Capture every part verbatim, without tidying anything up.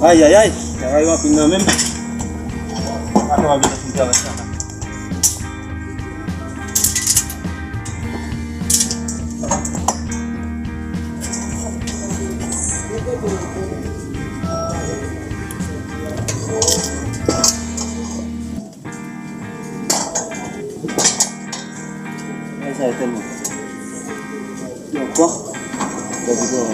Ayayay, travay yo anpil nan men m. Atò w ap vin anpil travay sa la. Ay, sa yo tèlman. Yo, kwa? Yo, di kwa? Yo,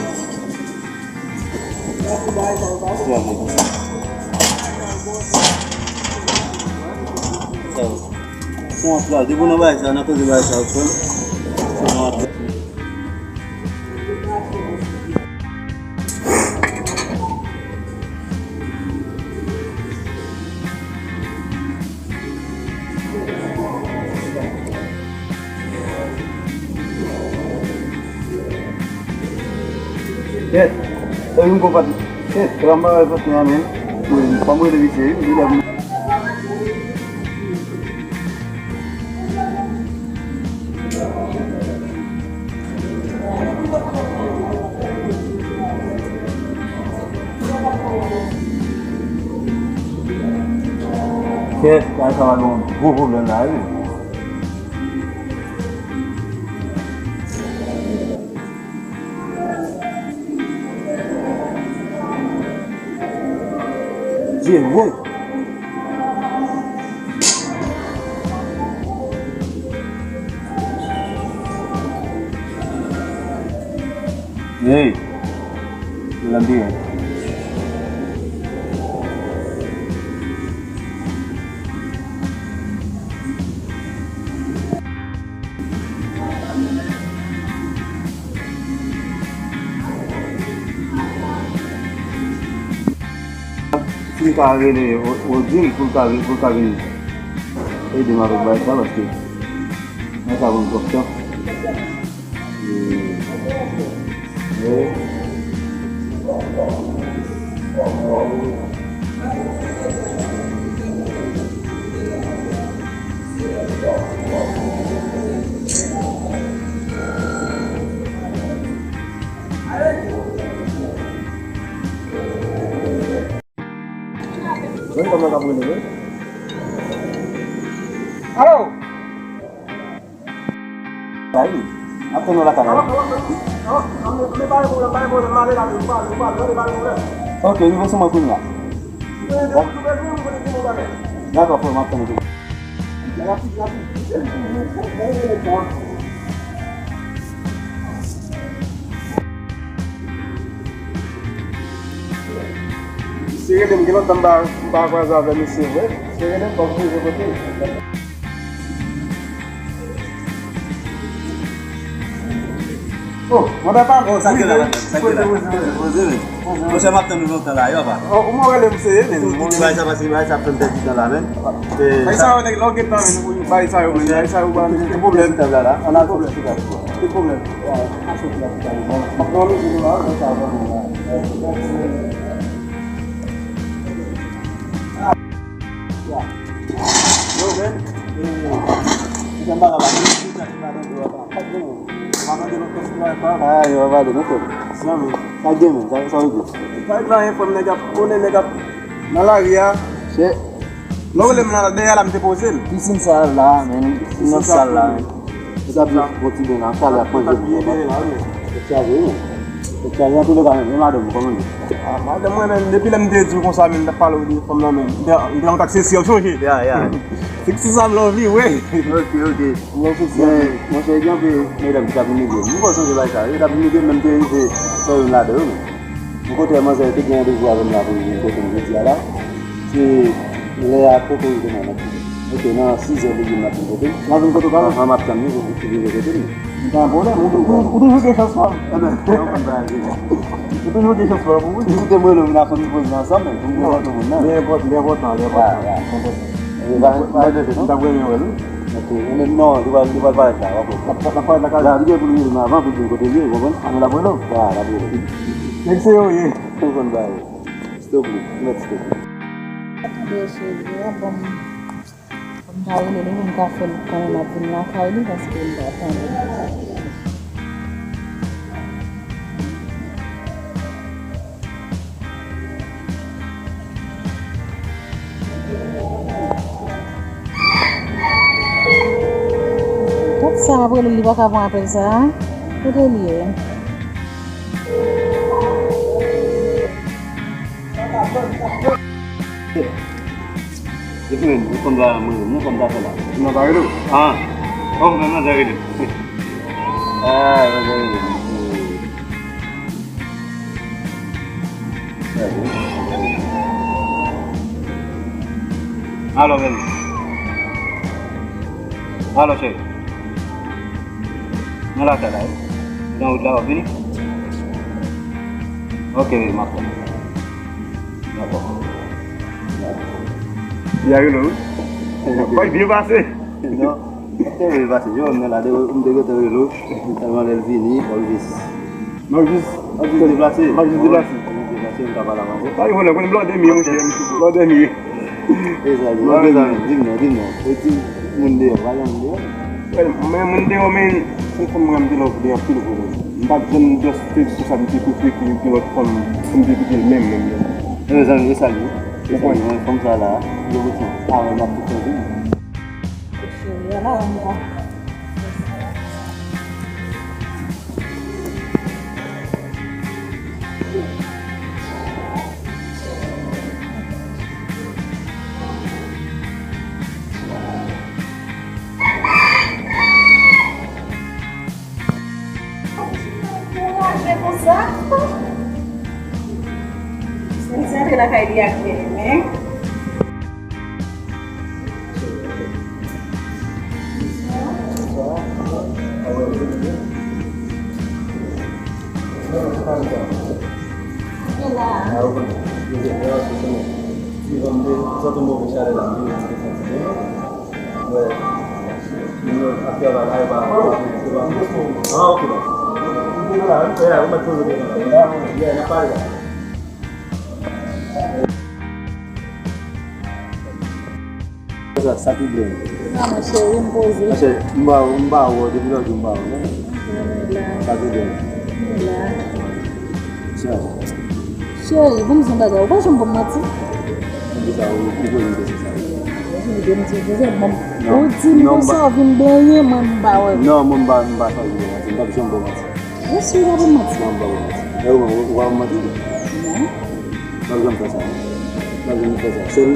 di kwa? Sa yo. Se yon anplwa. Depi w nan bagay sa, nan koze bagay sa, ou konn. Se yon anplwa. Kèt, e yon gwo pat. Kèt, e yon bagay patnè a men. Pa m rele misye wi, li la. Kèt, sa, sa va gen yon gwo pwoblèm la wi. Dye, woy! Hey! Lan byen. Si m ka rele Ro-, Rodrigue pou l ka, pou l ka vin ede m avèk bagay sa, paske mwen ka pran twòp tan. E, e. Jwenn kòman k ap rele, wi. Alo! Bay wi. M ap tann ou lakay la, wi. Ok, rive sou mwen kounye a. Dakò, frè, m ap tann ou. Misye rele m, gen lontan m pa, m pa kwaze avè misye vre. Misye rele m, fòk m rive kote l. Oh, mwen pa. Oh, sa k gen la, patnè? Sa k gen la? Poze, poze, poze, poze. Monchè, m ap tann ou lontan la, yo, pa. Oh, ou mwen rele m serye, men. Tou, tou, bay sa, paske bay sa ap fè m pèdi tan la, men. Bay sa yo, nèg, lè w gen tan, men, ou bay sa yo, men. Bay sa yo, ba, men, ki pwoblèm? Tab la, la. Ann al soti sou tab. Ki pwoblèm? M ap pran mizik la, sa va. Yo, men, e, misye m pa ka pale, misye sa ki pa nan dlo a, pa gen. Pa nan dlo, kès ki pa, pa. Ah, yo, pa pale, non, frè. Sa, men. Sa gen, men, sa, sa yo di. Pa gen anyen, frè m, nèg ap konnen, nèg ap nan lari a. Se. Lè w rele m nan dèyè la, m te poze l. Pisin sal la, men. Pisin sal la, men. Ou t ap di yon ti ben la, talè ap manje m. Tèt chaje, wi, men. Tèt chaje, antouka, men, men madanm ou, kòman l ye? Ah, madanm mwen, men, depi lè m te di w konsa, men, m t ap pale w de fanm nan, men, m te, m te nan kontak sesi, w sonje? Ya, ya. Se ki sa m love li, wi. Ok, ok. M love sesi. Men, monchè, gen anpil medam ki t ap imilye m. M poko sonje bagay sa. Yo t ap imilye m, men m te rive fè youn ladan yo, men. Mwen kontre manzè te gen randevou avè m la pou l vin kote m jodi a la. Se lè a poko rive nan, nan. Ok, nan sizè li vin nan vin kote m. Nan vin kote w kanmenm? Anhan, m ap tann li pou li rive kote m. Pa gen pwoblèm, ou, ou, ou toujou gen chans pa m. Enben, ou konn bagay yo. Ou toujou gen chans pa m, wi. Ou kite m rele w vin ap fè ti poze ansanm, men, pou m prezante w moun nan. Li enpòtan, li enpòtan, li enpòtan. Li enpòtan. M t ap renmen wè l, wi. Ok, men non, li pral, li pral parèt la, w ap wè. L ap, l ap parèt lakay la, li gen pou l rele m avan pou l di m kote l ye, w konprann? A, men l ap rele w? Wa, l ap rele w. Nèg serye w ye. Ou konn bagay. Stop li, mèt stop li. Tande cheri a, ban m, ban m ta rele li, m ta fè l konnen m ap vin lakay li, paske m pa tande. Gad sa m ap rele l, li pa ka pran apèl sa a. Kote l ye? Epi menm, ou konn sa mwen, mwen konn sa fè la. Nan pa rele w? Ah. Oh, men nan rele. Ah, nan rele. Alo, men. Alo, cheri. Mwen lakay la, wi. Nan wout la, w ap vini? Ok, wi, m ap fè. Dakò. Li a rele w, wi. Fòk byen pase. Non. Te rele pase. Yo, m nan la, de, m te gentan rele w. Sèlman lè l vini, fò l jis. M ap jis, m ap jis deplase. M ap jis deplase. M ap jis deplase, m ka pale avanse. Sa ki pwoblèm, konnen blòdè m ye, monchè, blòdè m ye. E sa, di m non, di m non, di m non. E ti moun deyò, pa gen moun deyò. Well, men moun deyò, men, se fanm mwen, m te love li anpil, bro. M pa t janm just te sou sa, m te prefere ke gen lòt fanm pou m te kite l menm, menm, menm. E zanmi, e sa l ye. E sa l ye, men fanm sa la, yo rete avè m ap tout fè vi. Cheri, ala anba. Kouraje konsa. Santi antre lakay li ak men. Ah, ok. Yeah, ou mèt poze kesyon la. Yeah, n ap pale la. Sa, sa ki byen. Non, mon cheri, m poze. Monchè, m pa, m pa wè w, depi lòt jou m pa wè w, non. Mwen la. Sa ki byen. Mwen la. Sa. Cheri, ban m di w yon bagay, ou pa janm ban m manti. Poukisa ou, ou poze m kesyon sa? Ou di m, ou di m konsa, ou vin benyen, mwen m pa wè. Non, mwen m pa, m pa chwazi ban w manti, m p ap janm ban w manti. Jezi, w ap ban m manti. Non, m p ap ban w manti. E ou menm, ou, ou ap ban m manti? Non. M p ap janm fè sa, non. M p ap janm fè sa. Sèl,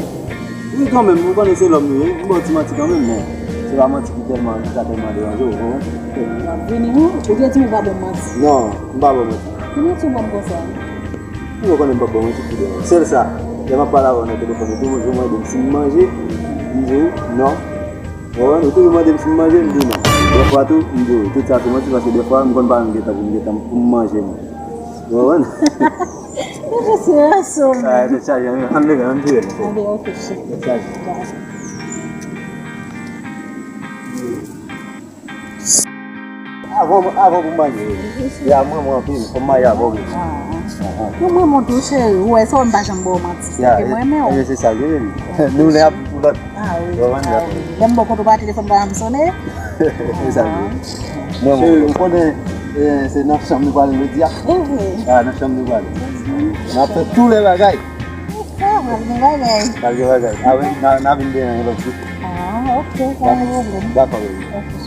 wi, kanmenm, ou konnen se lòm nou ye, m ba w ti manti kanmenm, men se pa manti ki tèlman, ki ka tèlman deranje w, ou konprann? W ap vini, wi, ou te di m ou pa ban m manti. Non, m pa ba w manti. Ki manti ou ban m konsa? Ou konnen m p ap ba w manti pou de. Sèl sa, lè m ap pale avè w nan telefòn, ou toujou mande m si m manje, m di w non. Ou konprann? Ou toujou mande m si m manje, m di w non. Dèfwa tou, m di w wi. Tout sa se manti, paske dèfwa, m konn pa menm gen tan pou m gen tan pou m manje, mwen. Ou konprann? Ou se raso, men. Ah, tèt chaje, ann leve, ann vire. Ann vire, ok, cheri. Tèt chaje. Avan, avan pou manje, wi. Ya, m renmen w anpil, fò m marye avè w, wi. Ah. Ahan. Ou renmen m tou, cheri. Ou wè, sa w wè m pa janm ba w manti. Ya, se ke m renmen w. Ebyen, se sa l ye, baby. Nou lè ap pou lòt. Ah wi, ah wi. Lè m bò kote w pa telefòn pa janm sonnen. Se sa l ye. Mwen, cheri, ou konnen, eh, se nan chanm nou prale jodi a. Mhm. Ah, nan chanm nou prale. Mhm. N ap fè tout lè bagay. Ah, pral gen bagay. Pral gen bagay. Ah wi, n a, n a vin benyen lòt jou. Ah, ok, pa gen pwoblèm. Dakò, baby. Ok.